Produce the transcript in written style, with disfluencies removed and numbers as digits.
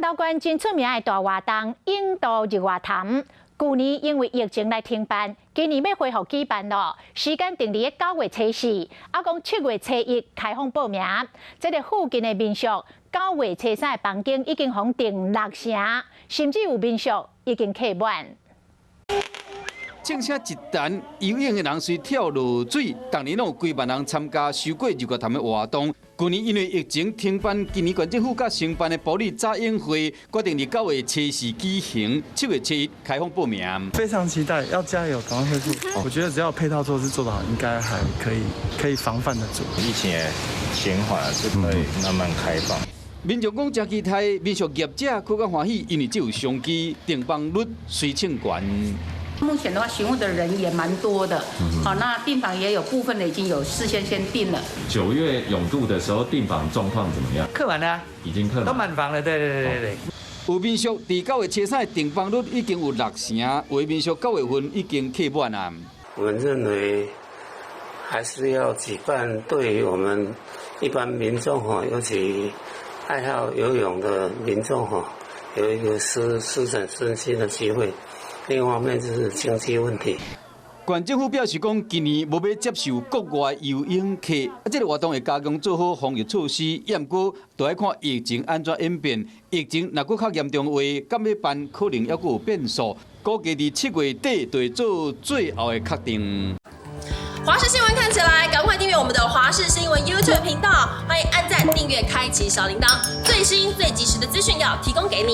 南投縣真出名的大活動泳渡日月潭，舊年因為疫情來停辦，今年欲恢復舉辦咯。時間定佇9月初四，啊講7月初一開放報名。這个附近的民宿9月初三的房間已經予訂六成，甚至有民宿已經客滿。正聲一彈，游泳的人隨跳落水，逐年攏有幾萬人參加游過日月潭的活動。舊年因為疫情停辦，今年縣政府佮承辦的埔里早泳會決定佇9月初四舉行，7月初一開放報名。非常期待，要加油，趕快恢復。我覺得只要配套措施做得好，應該還可以，可以防範得住。疫情也減緩，是可以慢慢開放。民眾講誠期待，民宿業者閣較歡喜，因為這有商機，訂房率隨衝懸。目前的話，詢問的人也蠻多的，好，那訂房也有部分的已經有事先先訂了。9月泳渡的時候，訂房狀況怎麼樣？客滿了，已經客滿，都滿房了，對對對對對。有民宿佇9月初三的訂房率已經有六成，有民宿9月份已經客滿啦。我們認為還是要舉辦，對於我們一般民眾哈，尤其愛好游泳的民眾哈，有一個施展身心的機會。另一方面就是經濟問題。縣政府表示講，今年無欲接受國外游泳客，啊，這个活動會加強做好防疫措施，毋過都愛看疫情按怎演變。疫情若閣較嚴重的話，敢欲辦可能猶閣有變數。估計佇7月底就會做最後的確定。華視新聞看起來，趕快訂閱我們的華視新聞 YouTube 頻道，歡迎按讚、訂閱、開啟小鈴鐺，最新最及時的資訊要提供給你。